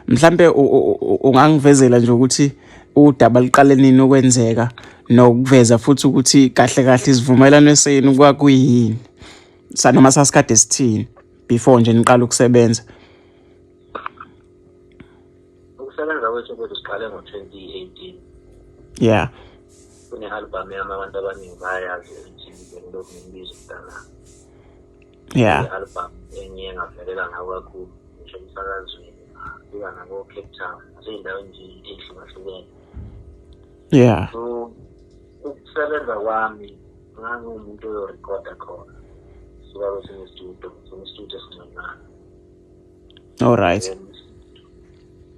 Mhlambe ungangivezela nje ukuthi udaba luqale nini ukwenzeka nokuveza futhi ukuthi kahle kahle isivumelwano senu kwakuyini sanoma sasikade sithini before nje niqala ukusebenza. Ukusebenza kwethu kwethu siqale ngo-2018. Yeah. Kune-album yami abantu abaningi bayayazi ethi Ngilokhu Ngimbiza Umntanami. Yeah. I-album engiye ngavelela ngayo kakhulu ngisho emsakazweni, ngafika nako-Cape Town, nasey'ndaweni nje ey'hlukahlukene. Yeah. So ukusebenza kwami ngangiwumuntu oyorekhoda khona. Suka kwesinye isitudio, kwesinye isitudio esincanyana. All right.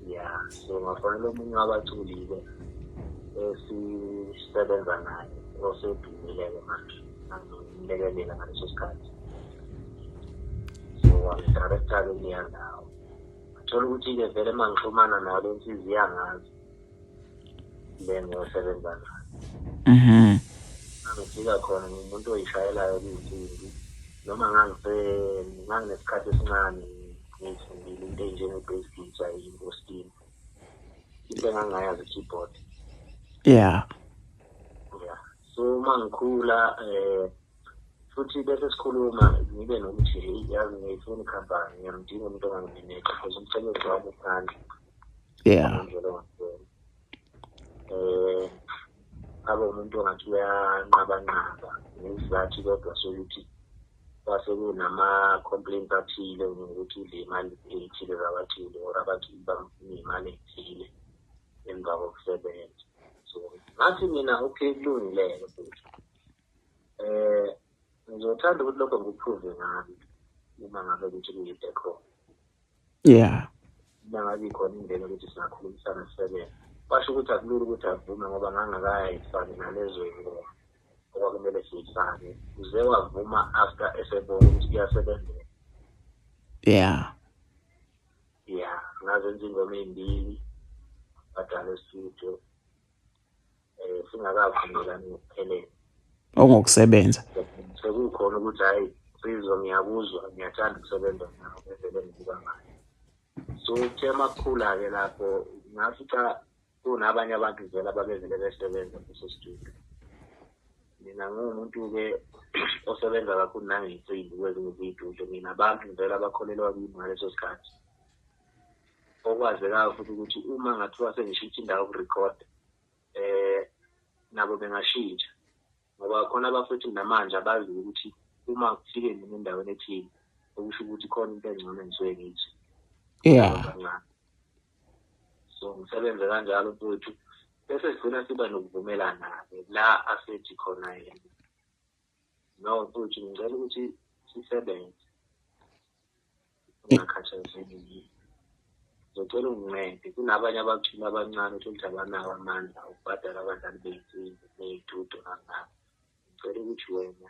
Yeah, so ngafonela omunye wabaculi-ke esisebenza naye osedumile-ke manje, ngangimlekelela ngaleso sikhathi. So wangidirector-ke kuleya ndawo. Ngathola ukuthi-ke vele uma ngixhumana nayo le nsizwa iyangazi le ngiyosebenza nayo. Ngangifika khona ngiwumuntu oyishayelayo kuyinsimbi, noma nganginesikhathi esincane ngiyifundile into enjenge-bass guitar, i-ostim, into engangingayazi i-keyboard. Yeah. Yeah. So uma ngikhula futhi bese sikhuluma ngibe nokuthi hey, yazi ngiyayifuna ikhampani, ngiyamdinga umuntu ongangimeneja because umsebenzi wami uphandle. Yeah. Ngendlela ongakubona. Abe umuntu ongathi uyanqabanqaba ngesizathu kodwa sokuthi kwase kunama-complaints athile ngokuthi udle imali ey'thile zabathile or abathile bamfuna iy'mali ey'thile emva kokusebenza. So ngathi mina okay, kulungile-ke futhi. Ngizothanda ukuthi lokho ngikuprove ngami uma ngabe ukuthi kuyinto ekhona. Yeah. Uma ngabe ikhona indlela ukuthi singakhulumisana sisebenze. Kwasho ukuthi akulula ukuthi avume ngoba ngangakayifaki nalezo y'ngoma okwakumele siyifake. Uze wavuma after esebona ukuthi kuyasebenzeka. Yeah. Yeah, ngazenza ingoma ey'mbili, badala e-studio. Singakavumelani ngokuphelele. Ongokusebenza. Sekukhona ukuthi hhayi Sizwe ngiyakuzwa, ngiyathanda ukusebenza nawe ngendlela engibuka ngayo. So kuthe uma kukhula-ke lapho ngafica kunabanye abantu vele ababevele besebenza kuso studio. Mina ngiwumuntu-ke osebenza kakhulu nangey'nsimbi kwezinye izitudio, mina abantu vele abakholelwa kimi ngaleso sikhathi. Okwazekayo futhi ukuthi uma ngathiwa sengishintsha indawo yokurekhoda, nabo bengashintsha ngoba khona abafowethu namanje abaziyo ukuthi uma kufike mina endaweni ethile okusho ukuthi khona into engcono engisuke ngiyizwe. Yeah. So ngisebenze kanjalo mfowethu, bese sigcina siba nokuvumelana-ke la asethi khona yena. No mfowethu, ngicela ukuthi sisebenze ungakhathazeki, ngizocela ungincede. Kunabanye abaculi abancane uthole ukuthi abanawo amandla okubhadala abadlali bey'nsimbi ney'tudio nani nani. Ngicela ukuthi wena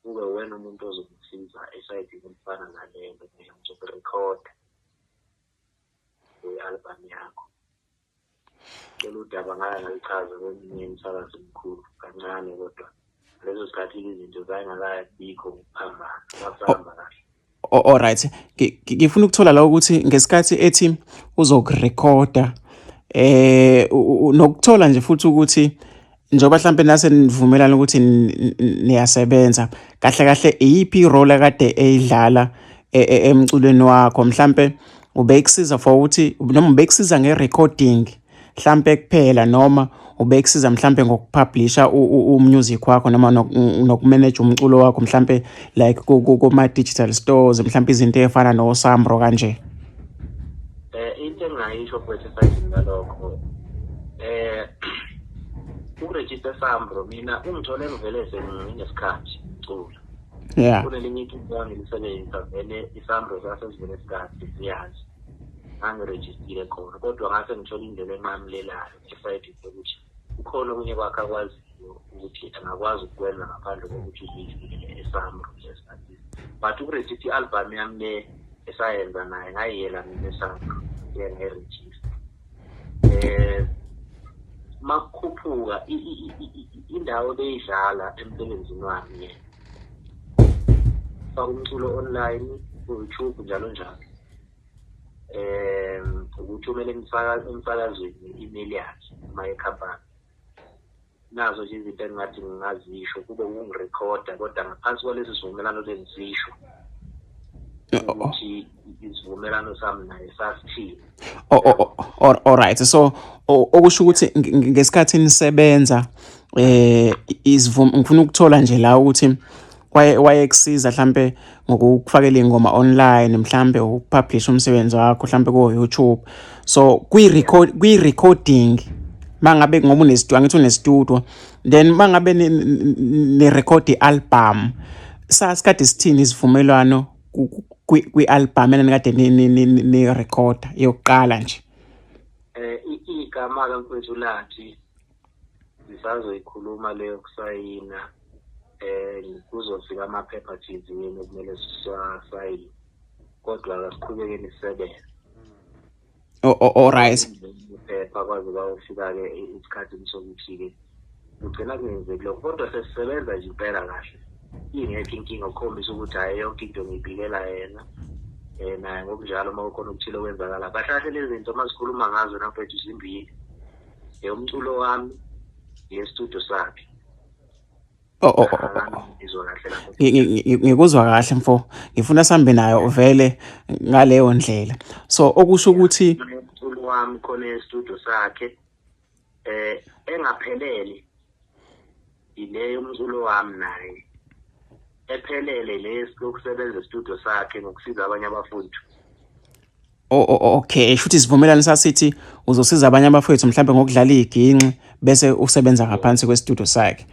kube wena umuntu ozongisiza esayidini elifana nalelo, mina ngizokurekhoda kwi-album yakho. Lolu daba ngake ngalichaza kweminye imisakazo emikhulu kancane, kodwa ngaleso sikhathi izinto zayingakabikho ngokuphambana, kwakusahamba kahle. Alright, ngifuna ukuthola la ukuthi ngesikhathi ethi uzokurekhoda nokuthola nje futhi ukuthi njengoba mhlampe nase nivumelana ukuthi niyasebenza kahle kahle, iyiphi irole akade eyidlala emculweni wakho? Mhlampe ubekusiza for ukuthi noma ubekusiza nge-recording mhlampe kuphela, noma ubekusiza mhlampe ngokupublisha umusic wakho, noma nokumanage umculo wakho mhlampe like kuma-digital stores, mhlampe izinto ey'fana no-Samro kanje? Into engingayisho mfowethu esayidini lalokho, ukurejista Samro, mina ungithole ngivele senginesikhathi ngicula. Kunelinye itulo engangilisebenzisa vele, iSamro sasesivele sikade siyazi, ngangirejistile khona, kodwa ngase ngithola indlela enqamulelayo esayidini yokuthi kukhona okunye kwakhe akwaziyo ukuthi angakwazi ukukwenza ngaphandle kokuthi uzuyifike eSamro lesikhathi. But ukurejista i-album yami le esayenza naye, ngayiyela mina eSamro, ngike ngayirejista. Makukhuphuka indawo beyidlala emsebenzini wami yena, faka umculo online ku-YouTube njalo njalo, ukuthi Uyithumela emsakazweni nge-email yakhe noma yekhampani. Nazo nje izinto engingathi ngingazisho kube ukungirekhoda, kodwa ngaphansi kwalesi sivumelwano lengisisho ukuthi isivumelwano sami naye sasithini. Alright, so okusho ukuthi ngesikhathi nisebenza ngifuna ukuthola nje la ukuthi wayekusiza mhlambe ngokufakela ingoma online, mhlambe ukupublish umsebenzi wakho mhlambe ku YouTube. So kwi record kwi recording mangabe ngoba unestudio, angithi unestudio, then mangabe ni record i-album, sasikade sithini isivumelwano kwi-album enanikade ni recorda yokuqala nje? Igama ke mfethu lathi sisazoyikhuluma leyo kusayina, kuzofika amaphepha thizeni okumele siwasayine, kodwa asiqhubeke nisebenze. Alright. Iphepha kwaze kwayofika-ke isikhathi sokuthi-ke kugcina kungenzeki lokho, kodwa sesisebenza nje impela kahle, ingekho inkinga, ukukhombisa ukuthi hhayi, yonke into ngiyibikela yena, naye ngokunjalo. Uma kukhona okuthile okwenzakala kahle kahle, lezi zinto uma sikhuluma ngazo nafethu zimbili, umculo wami nestudio sakhe. Oh. Ngizwa kahle lapho? Ngikuzwa kahle mfo, ngifuna sihambe nayo vele ngaleyo ndlela. So okusho ukuthi umculo wami khona estudio sakhe engaphelele ile umculo wami naye, ephelele le lokusebenza estudio sakhe ngokusiza abanye abafowethu. Oh, okay, shuthi isivumelwano sasithi uzosiza abanye abafowethu mhlambe ngokudlala iginci, bese usebenza ngaphansi kwestudio sakhe.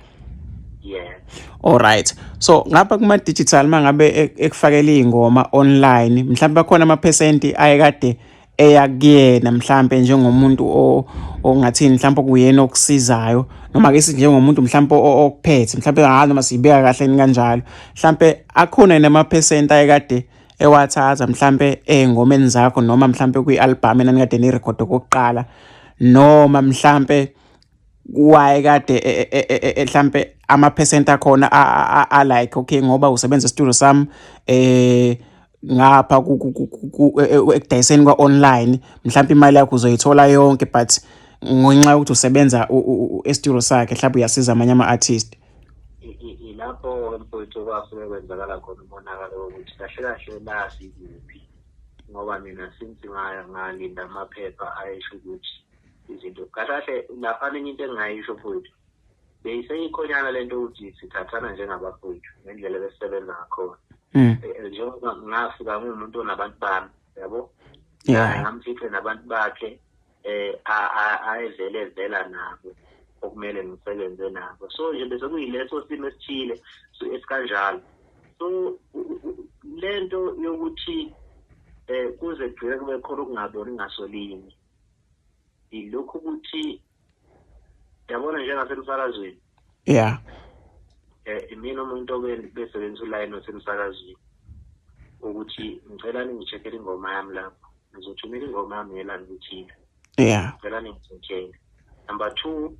Yeah. Alright. So ngapha kuma digital, mangabe ekufakela ingoma online, mhlambe bakhona ama percent ayekade eya kuyena, mhlambe njengomuntu ongathini, mhlambe kuyena okusizayo, noma ke sithi njengomuntu mhlambe okuphethe, mhlambe hayi, noma siyibeka kahle yini kanjalo, mhlambe akhona yini ama percent ayekade ewathatha mhlambe ey'ngomeni zakho, noma mhlambe kwi-album enanikade nirekhode okokuqala, noma mhlambe wayekade mhlambe ama-percent akhona a-like, okay, ngoba usebenza esitudio sami ngapha ekudayiseni kwa-online, mhlawumbe imali yakho uzoyithola yonke, but ngenxa yokuthi usebenza esitudio sakhe, mhlawumbe uyasiza amanye ama-artist? Ilapho mfowethu kwafike kwenzakala khona umonakalo wokuthi kahle kahle la sikuphi, ngoba mina since ngalinda amaphepha ayesho ukuthi izinto kahle kahle laphana. Enye into engingayisho mfowethu, beyiseyikhonyana lento ukuthi sithathana njengabafowethu ngendlela ebesisebenza ngakhona. Njengoba ngafika nguwumuntu onabantu bami, yabo, ngamfice nabantu bakhe ayevele evela nabo okumele ngisebenze nabo. So nje bese kuyileso simo esithile, so esikanjalo. So lento yokuthi kuze kugcine kube khona ukungaboni ngasolinye, ilokhu ukuthi yabona njengasemsakazweni, imina umuntu obesebenzisa ulayini wasemsakazweni ukuthi ngicela ningi-check-ele ingoma yami lapho, ngizothumela ingoma yami ngelanga elithile, ngicela ningi-check-ele. Number two,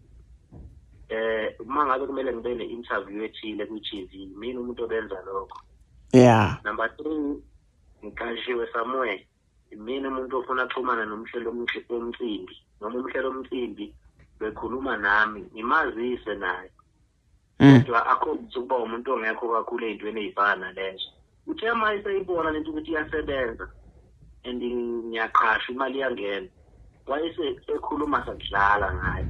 uma ngabe kumele ngibe ne-interview ethile kwi-TV, mina umuntu obenza lokho. Number three, ngiqashiwe somewhere, imina umuntu ofuna axhumana nomhlelo womcimbi, noma umhlelo womcimbi bekhuluma nami, ngimazise naye, kodwa akhombise ukuba umuntu ongekho kakhulu ey'ntweni ey'fana nalezo. Uthe uma eseyibona lento ukuthi iyasebenza and ngiyaqasha, imali iyangena, wayese ekhuluma sakudlala ngayo.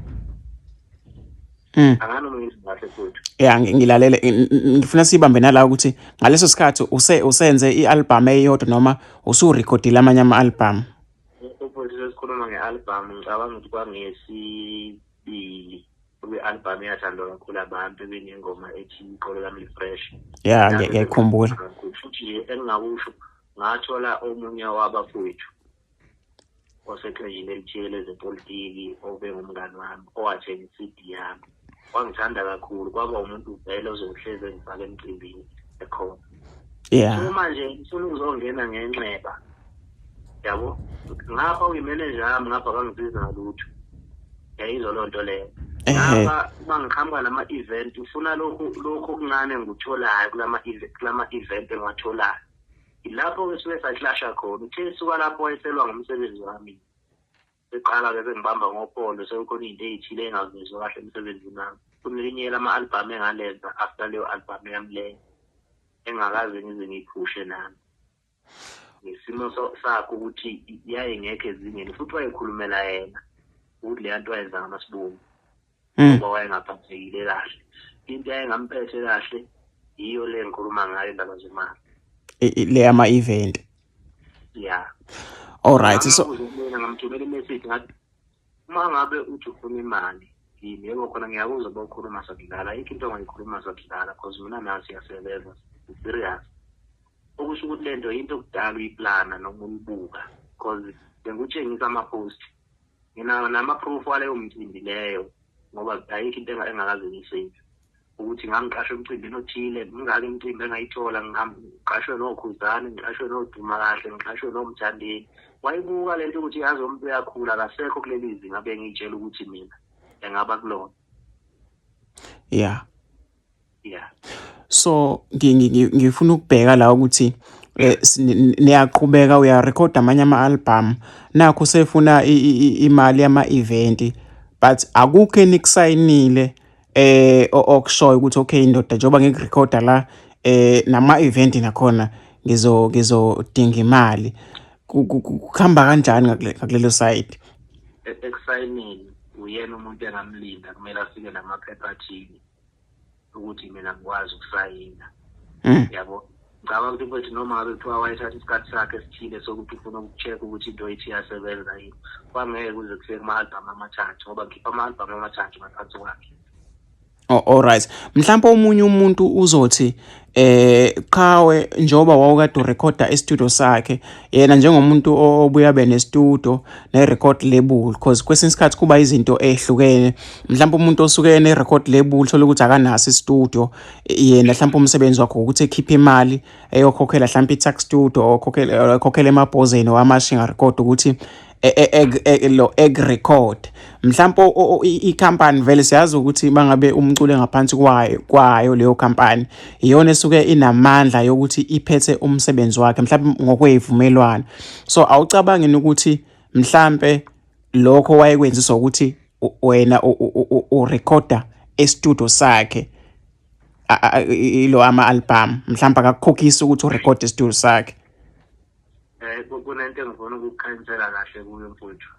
Anganoma ngizwa kahle futhi? Yeah, ngilalele. Ngifuna sibambe nala ukuthi ngaleso sikhathi usenze i-album eyodwa noma usurekhodile amanye ama-album? Futhi sesikhuluma nge-album, ngicabanga ukuthi kwangesibili, kwi-album eyathandwa kakhulu abantu, ebinengoma ethi "Iqolo Lami Li-Fresh". Yeah, ngiyayikhumbula. Futhi nje engingakusho, ngathola omunye wabafowethu oseqenjini elithile lezepolitiki obengumngani wami, owathenga i-CD yami, wangithanda kakhulu, kwaba umuntu vele ozohlezi engifaka emcimbini ekhona. So manje ngifuna ukuzongena ngenxeba, yabo, ngapha uyimeneja yami, ngapha kangisiza ngalutho, yayizwa loo nto leyo. Ngapha uma ngiqhamuka nama-event, ufuna lokhu lokhu okuncane engikutholayo kulama-event engiwatholayo. Ilapho-ke suke saclasha khona. Uthe suka lapho wayeselwa ngumsebenzi wami. Eqala-ke sengibamba ngophondo, sekukhona iy'nto ey'thile engavezwa kahle emsebenzini wami. Kunelinye lama-albhamu engalenza after leyo albhamu yami leyo, engakaze ngize ngiyiphushe nami. Ngesimo sakhe ukuthi yaye ngekho ezingeni, futhi wayekhulumela yena ukuthi leya nto wayenza ngamasibomu. Ngoba wayengaphathekile kahle. Into yayingamphethe kahle yiyo le ngikhuluma ngayo, indaba zemali. Le ama-event. Yeah. All right, so mina ngamthumela i-message ngathi, uma ngabe uthi ufuna imali yini, yebo khona ngiyakuzwa bawukhuluma sakudlala, ayikho into ongayikhuluma sakudlala, cause mina nayo siyasebenza, serious. Okusho ukuthi lento into kudala uyiplana noma uyibuka, cause bengikutshengisa ama-post, nginawo nama-proof waleyo mcimbi leyo, ngoba ayikho into engakaze ngiyisenze ukuthi ngangiqashwe emcimbini othile, mingaki imicimbi engayithola, ngiqashwe noKhuzani, ngiqashwe noDuma kahle, ngiqashwe noMthandeni. Wayibuka lento ukuthi yazi umuntu uyakhula, akasekho kuleli zinga bengiyitshela ukuthi mina engaba kulona. Yeah. So ngifuna ukubheka la ukuthi niyaqhubeka, uyarekhoda amanye ama-album, nakho sefuna imali yama-event, but akukho enikusayinile okushoyo ukuthi okay indoda, njengoba ngikurekhoda la nama-event nakhona ngizodinga imali. Kuhamba kanjani ngakulelo side? Ekusayinini uyena umuntu engamlinda, kumele afike namaphepha athile ukuthi mina ngikwazi ukusayina. Yabo, ngicabanga ukuthi mfethu noma ngabe kuthiwa wayethatha isikhathi sakhe esithile sokuthi ufuna uku-check ukuthi into ithi iyasebenza yini, kwangeke kuze kufike kuma-albhamu amathathu, ngoba ngikhipha ama-albhamu amathathu ngaphansi kwakhe. Oh, all right. Mhlawumbe omunye umuntu uzothi qhawe, njengoba wawukade urekhoda e-studio sakhe, yena njengomuntu obuya be ne-studio ne-record label, because kwesinye isikhathi kuba izinto ehlukene. Mhlawumbe umuntu osuke ene-record label thola ukuthi akanaso i-studio, yena mhlawumbe umsebenzi wakhe ukuthi ekhiphe imali eyokhokhela mhlawumbe i-tax studio, okhokhela ekhokhela emabhozeni wamashinga record ukuthi lo egg record. Mhlawumbe i-company vele siyazi ukuthi bangabe umculo ngaphansi kwayo leyo company iyona esuke inamandla yokuthi iphethe umsebenzi wakhe mhlawumbe ngokweyivumelwano. So awucabangi ukuthi mhlambe lokho wayekwenziswa ukuthi wena urekhoda e-studio sakhe ilo ama-album, mhlawumbe akakukhokhisi ukuthi urekhode e-studio sakhe? Kunento engifuna ukukukhanyisela kahle kuyo mfowethu,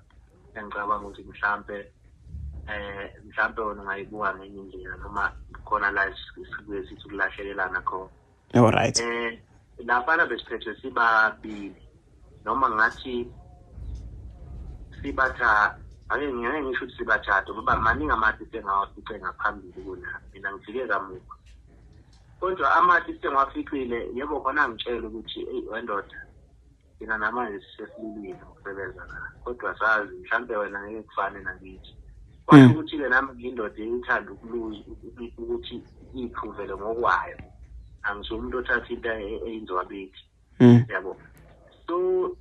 engicabanga ukuthi mhlambe wena ungayibuka ngenye indlela, noma khona la sibuye sithi ukulahlekelana khona. All right. Laphana besiphethwe sibabili, noma ngathi sibatha, ake ngeke ngisho ukuthi sibathathu, ngoba maningi ama-artist engawafice ngaphambili kunami, mina ngifike kamuva. Kodwa ama-artist engiwaficile, yebo khona angitshela ukuthi eyi wendoda, thina namanje sisesililile ngokusebenza la, kodwa sazi mhlampe wena ngeke kufane nakithi. Kwasho ukuthi-ke nami ngiyindoda ethanda ukuthi iyiphuvele ngokwayo, angisuye umuntu othatha into eyinzwabethi. Yabo, so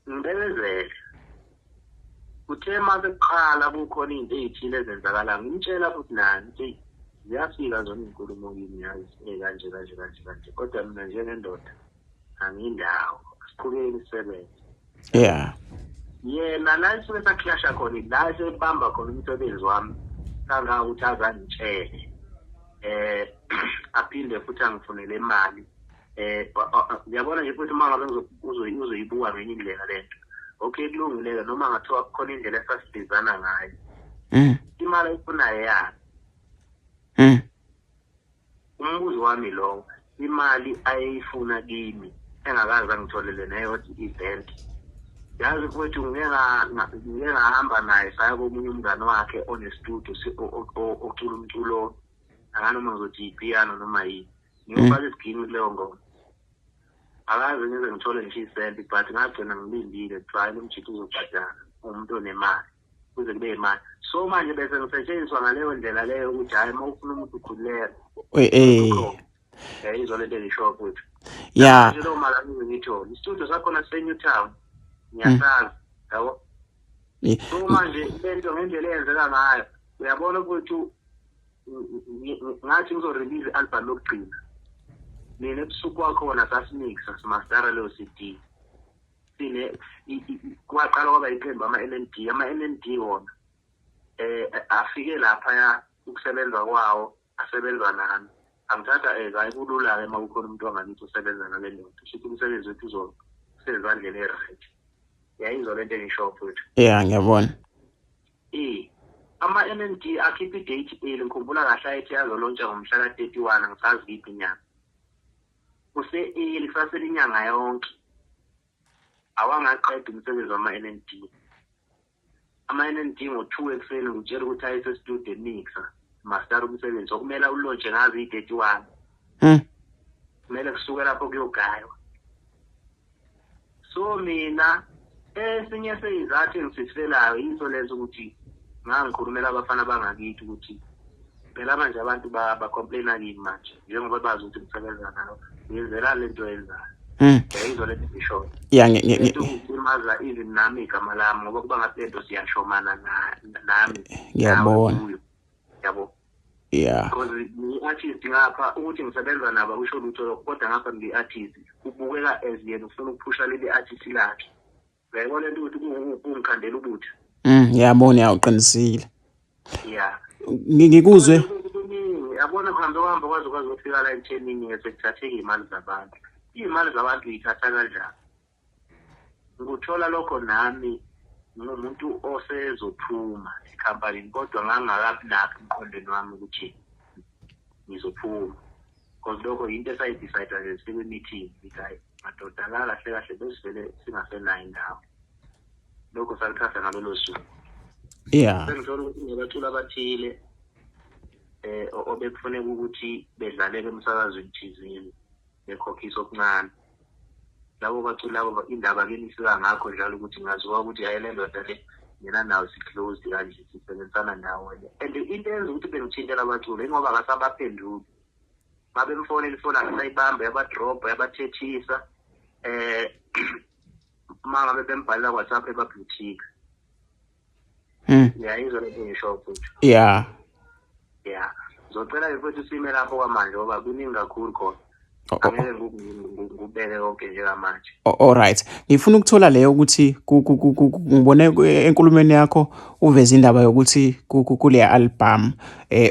ngibekezele, kuthe uma sekuqala kukhona iy'nto ey'thile ezenzakalayo, ngimtshela futhi naye ukuthi ziyafika zona iy'nkulumo kimi, yazi kanje kanje kanje kanje, kodwa mina njengendoda angindawo, siqhubeke sisebenze. Yena la esuke sakhlasha khona, la esebamba khona umsebenzi wami kangangokuthi aze angitshele, aphinde futhi angifunele imali. Uyabona nje futhi uma ngabe uzoyibuka ngenye indlela lento, okay kulungile-ke, noma ngathiwa kukhona indlela esasibizana ngayo, imali ayifunayo yani? Umbuzo wami lowo, imali ayeyifuna kimi engakaze angitholele neyodwa i-event. Yazi mfowethu, ngike ngahamba naye saya komunye umngane wakhe one-studio ocula umculo, anganoma ngizothi ipiyano noma yini, ngiyofaka isiginci kuleyo ngoma. Akaze ngize ngithole ngisho isenti, but ngagcina ngilindile kuthiwa hayi lo mjito uzobhadala, umuntu onemali kuze kube imali. So manje bese ngisetshenziswa ngaleyo ndlela leyo ukuthi hhayi, uma ufuna umuntu ukhululeka. Izwa lento engishoyo futhi. Manje leyo mali angize ngiyithole. Isitudio sakhona sise-New Town, ngiyasazi, yabo. So manje lento ngendlela eyenzeka ngayo, uyabona ukuthi ngathi ngizo-release i-album yokugcina. Mina ebusuku kwakhona sasimixa, simastara leyo CD. Sine kwaqala kwaba iqembu ama-NND, ama-NND wona afike laphaya ukusebenza kwawo asebenza nami. Angithatha as hayi kulula-ke uma kukhona umuntu wangakithi osebenza nale ndoda, shuthi umsebenzi wethu uzosezandleni e-right. Yayizwa lento engisho mfowethu? Yeah, ngiyabona. Ama-NND akhipha i-date early, ngikhumbula kahle ayethi azolontsha ngomhla ka-31, angisazi kiphi inyanga. Kuse-early, kusasele inyanga yonke. Awangaqeda umsebenzi wama-NND. Ama-NND ngo-2 ekuseni ngitshela ukuthi ayese-studio emixa, master umsebenzi okumele ulontshe ngazo i-31. Kumele kusuke lapho kuyogaywa. So mina esinye seyizathu engisifelayo yiso leso ukuthi ngangikhulumela abafana bangakithi ukuthi phela manje abantu ba-complaina kimi manje njengoba bazi ukuthi ngisebenza nabo, ngiyenzela lento yenzayo. Yayizwa lento engishoyo? Yeah. Lento kulimaza even nami igama lami, ngoba kuba ngathi lento siyashomana nami. Ngiyabona. Nawe kuyo. Yabo. Yeah. Because ngi-artist ngapha, ukuthi ngisebenza nabo akusho lutho lokho, kodwa ngapha ngi-artist kubukeka as yena ufuna ukuphusha leli artist lakhe. Uyayibona into ukuthi kungikhandela ubutha. Ngiyabona, yawuqinisile. Yeah. Ngikuzwe. Kuningi yabona, kuhambe kuhambe kwaze kwaze kufika la ekuthenini sekuthatheka iy'mali zabantu. Iy'mali zabantu uyithatha kanjani? Ngikuthola lokho nami ngumuntu osezophuma ekhampanini, kodwa ngangingakabi nakho emqondweni wami ukuthi ngizophuma, because lokho yinto esayi-decide nje sikwi-meeting ukuthi hayi madoda, la kahle kahle besivele singasenayo indawo. Lokho sakuthatha ngalolo suku. Sengithola ukuthi ngabaculi abathile obekufuneka ukuthi bedlalele emsakazweni thizeni bekhokhisa okuncane. Labo baculi labo, indaba kimi ifika ngakho njalo ukuthi ngaziwa ukuthi hayi, le ndoda le mina nayo si-closed kanje, sisebenzisana ndawonye. And into eyenza ukuthi bengithintela abaculi ingoba akasabaphenduli. Babemfonela ifoni akasayibamba, yabadrobha, yabathethisa. Uma ngabe bembhalela ku-WhatsApp eba-blue-ticka. Ngiyayizwa lento engisho futhi? Yeah. Yeah, ngizocela-ke futhi sime lapho kwamanje ngoba kuningi kakhulu khona. Angeke ngikubeke konke njengamanje. Alright, ngifuna ukuthola leyo ukuthi ngibone enkulumeni yakho uveza indaba yokuthi kule album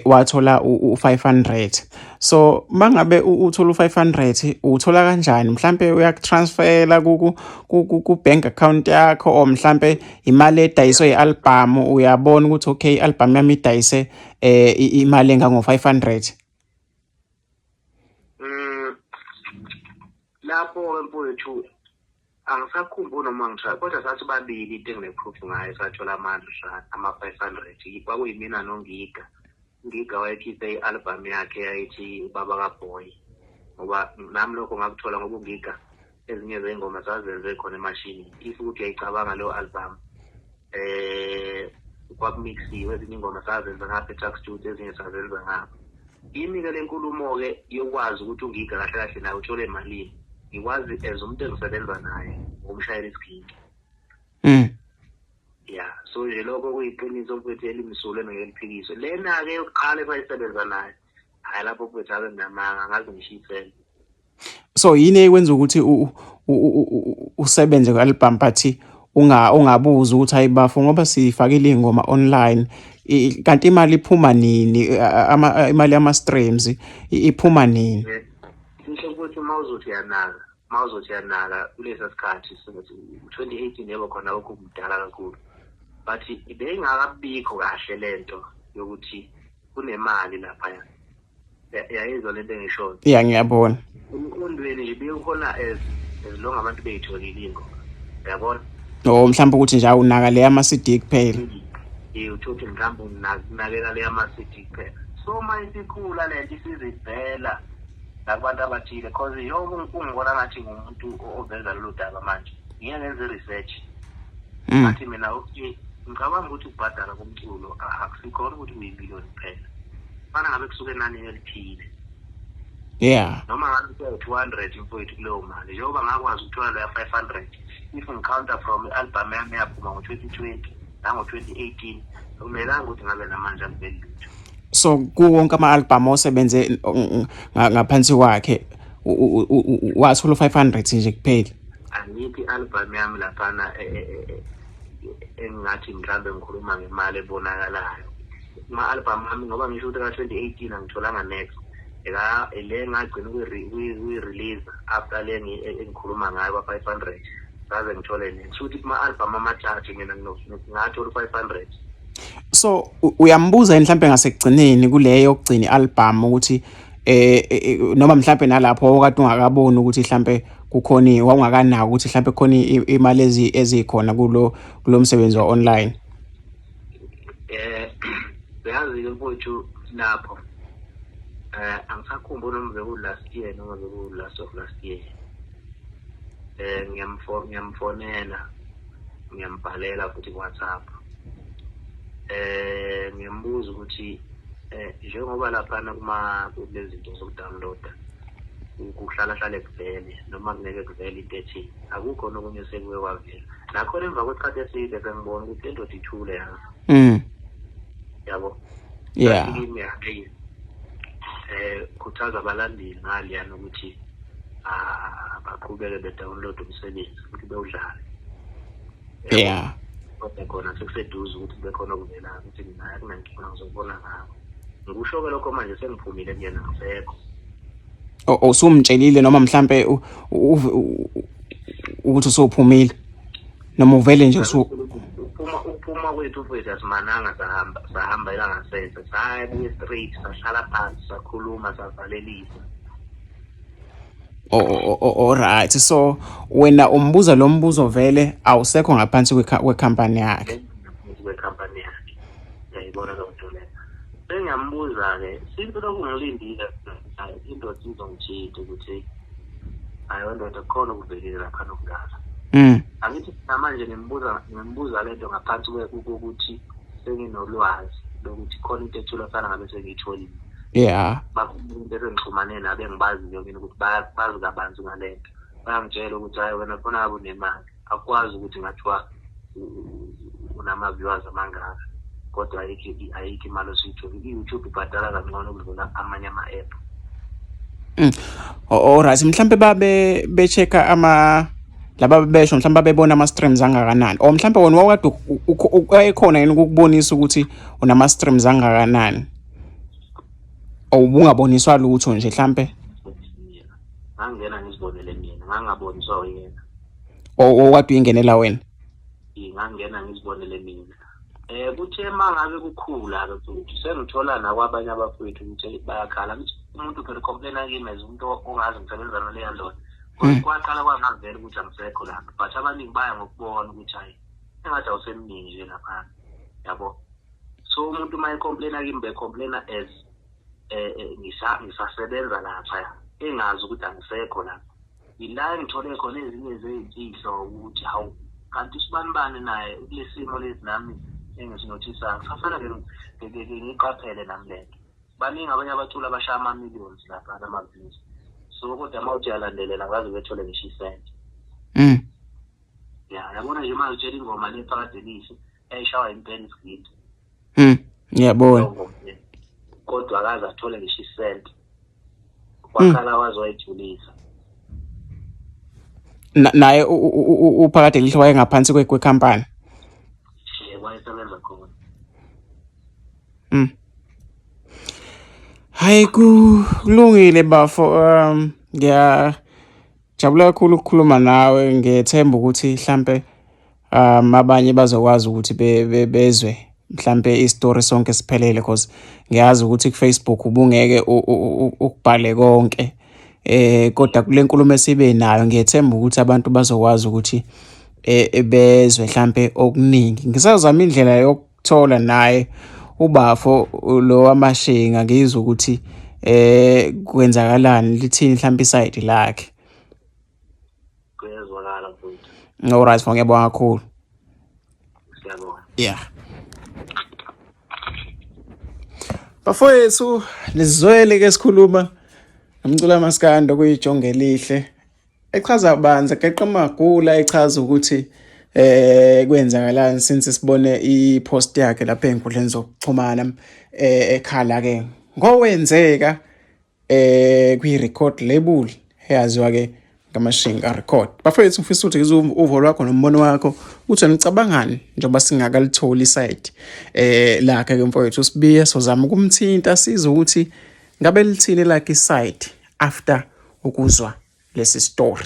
wathola u500. So mangabe uthola u500, uthola kanjani? Mhlambe uyakutransfera ku bank account yakho, or mhlambe imali edayiswe i-album, uyabona ukuthi okay, i-album yami idayise imali engango 500? Lapho-ke mfowethu angisakhumbuli noma ngishaya, kodwa sathi babili into engine-proof ngayo sathola ama-500 kwakuyimina noNgiga. Ngiga wayekhiphe i-album yakhe yayithi Ubaba kaBoy, ngoba nami lokho ngakuthola ngoba uNgiga ezinye zey'ngoma sazenze khona emashinini. If ukuthi uyayicabanga leyo album, kwakumixiwe, ezinye iy'ngoma sazenza ngapha e-Tuck Studio, ezinye sazenza ngapha. Yimi-ke le nkulumo-ke yokwazi ukuthi uNgiga kahle kahle naye uthole malini, ngikwazi as umuntu engisebenza naye ngokumshayela isiginci. Ya, so nje lokho kuyiqiniso mfethu elimsulwa engeke liphikiswe. Lena-ke yokuqala esayisebenza naye, hhayi, lapho mfethu ake nginamanga, angaze ngishiyi. So yini ekwenza ukuthi usebenze ku-album but ungabuzi ukuthi hayi bafo, ngoba sifakile iy'ngoma online, kanti imali iphuma nini? Imali yama-streams iphuma nini? Ngisho ukuthi uma uzothi uyanaka kulesa sikhathi singathi u-2018, yebo khona lokho kudala kakhulu, but beyingakabikho kahle lento yokuthi kunemali laphaya. Yayizwa lento engishoyo? Ya, ngiyabona. Emqondweni nje bekukhona as long abantu beyitholile iy'ngoma, uyabona. Oh, mhlawumbe ukuthi nje awunaka le yama-CD kuphela. Uthi mhlawumbe unakela le yama-CD kuphela. So uma isikhula le nto isizivela nakubantu abathile, cause yonke ungibona ngathi ngumuntu oveza lolu daba manje, ngiye ngenze i-research. Ngathi mina okay, ngicabanga ukuthi ukubhadala komculo akusikhona ukuthi kuyimiliyoni kuphela, fana ngabe kusuke enanini elithile. Noma ngabe kuya-200 mfowethu kuleyo mali, njengoba ngakwazi ukuthola leya 500, if ngi-counta from i-album yami yaphuma ngo-2020 nango-2018, akumelanga ukuthi ngabe namanje angiveli lutho. So kuwo wonke ama-album osebenze ngaphansi kwakhe, wathola u-500 nje kuphela? Ayikho i-album yami laphana engingathi mhlawumbe ngikhuluma ngemali ebonakalayo. Kuma-album ami ngoba ngisho ukuthi ka-2018 angitholanga next. Le ngagcina ukuyi-release after le engikhuluma ngayo kwa-500 saze ngithole next. Kusho ukuthi kuma-album amathathu mina ngathola u-500. So uyambuza yini mhlampe ngasekugcineni kule yokugcina i-album ukuthi noma mhlampe nalapho okade ungakaboni ukuthi mhlampe kukhona wawungakanaki ukuthi mhlampe kukhona imali ezikhona kulo msebenzi wa online? Uyazi ke mfowethu lapho angisakhumbuli noma beku last year noma beku last of last year. Ngiyamfonela, ngiyambhalela futhi ku WhatsApp. Ngiyambuza ukuthi njengoba laphana kuma kulezi zinto zokudownloada kuhlala hlale kuvele noma kungeke kuvele into ethi akukho nokunye sekuye kwavela. Nakhona emva kwesikhathi eside sengibona ukuthi le ndoda ithule yazi. Yabo. Yeah. Kimi hayi khuthaza abalandeli ngaliyana ukuthi baqhubeke bedownload umsebenzi futhi bewudlale. Yeah. Kodwa khona sekuseduze ukuthi kube khona okuvelayo ukuthi mina akunankinga ngizobona ngakho. Ngikusho-ke lokho manje sengiphumile kuyena ngisekho. Usumtshelile noma mhlampe ukuthi usuphumile noma uvele nje ukuphuma kwethu mfowethu asimananga sahamba elangasese saya kuye straight sahlala phansi sakhuluma savalelisa. Alright, so wena umbuza lo mbuzo vele awusekho ngaphansi kwekhampani yakhe. Kwekhampani yakhe. Ngiyayibona leyo nto leyo. Sengiyambuza-ke since lokhu ngilindile indoda izongithinta ukuthi hayi ndoda kukhona okuvelile lapha nokungaka. Angithi namanje ngimbuza lento ngaphansi kokuthi senginolwazi lokuthi khona into ethula fana ngabe sengiyitholile. Yeah. Bakhona into esengixhumane nabo engibaziyo mina ukuthi bazi kabanzi ngale nto. Bayangitshela ukuthi hayi wena khona ngabe unemali. Akukwazi ukuthi ngathiwa unama-viewers amangaka kodwa ayikho imali osuyitholile. I-YouTube ibhadala kangcono ukudlula amanye ama-app. Alright, mhlambe babe be-check-a ama laba besho mhlambe babebona ama streams angakanani or mhlambe wena wawukade ekhona yini ukukubonisa ukuthi unama streams angakanani or ubungaboniswa lutho nje mhlambe? Ngangena ngizibonele mina, ngangaboniswa uyena. Owakade uyingenela wena? Ngangena ngizibonele mina. Kuthe mangabe kukhula ke futhi sengithola nakwabanye abafowethu ukuthi bayakhala ukuthi umuntu phela complain kimi as umuntu ongazi ngisebenza naleya ndoda. Kwaqala kwangavela ukuthi angisekho lapha but abaningi baya ngokubona ukuthi hayi engathi awusemningi nje lapha yabo. So umuntu uma ecomplaina kimi becomplaina as ngisasebenza lapha engazi ukuthi angisekho lapha. Yila engithole khona ezinye zey'mfihlo ukuthi hawu kanti usibanibani naye kulesimo lesi nami engisinothisayo kusafanele ngiqaphele nami lento. Baningi abanye abaculi abashaya ama-millions lapha nama-views. So kodwa uma uthi uyalandelela ngaze bethole ngisho isenti. Ya, yabona nje uma utshela ingoma le Phakade Elihle eyayishawa impela isigidi. Ngiyabona. Kodwa akaze athole ngisho isenti. Wakhala waze wayijulisa. Naye uPhakade Elihle wayengaphansi kwekhampani. Yebo, wayesebenza khona. Hayi kulungile bafo, ngiyajabula kakhulu ukukhuluma nawe, ngiyethemba ukuthi mhlambe abanye bazokwazi ukuthi bezwe mhlambe isitori sonke siphelele because ngiyazi ukuthi ku Facebook ubungeke ukubhale konke kodwa kule nkulumo esibe nayo ngiyethemba ukuthi abantu bazokwazi ukuthi bezwe mhlambe okuningi. Ngisazama indlela yokuthola naye ubafo lo wamashinga ngizwe ukuthi kwenzakalani, lithini mhlambe isayidi lakhe. Kuyezwakala mfowethu. Alright, ngiyabonga kakhulu. Siyabonga. Yeah. Bafowethu, nizwele ke sikhuluma nomculo maskandi okuyijonge elihle. Echaza banzi geqa amagula echaza ukuthi kwenzakalani since sibone ipost yakhe lapha ezinkundleni zokuxhumana ekhala ke ngowenzeka kwi record label eyaziwa ke kaMashinga Record. Bafethu, ngifisa ukuthi ngizwe uvo lwakho nombono wakho ukuthi nicabangani njengoba singakalitholi iside lakhe ke mfowethu uSibiya. Sozama ukumthinta sizwe ukuthi ngabe lithini lakhe iside after ukuzwa lesi story.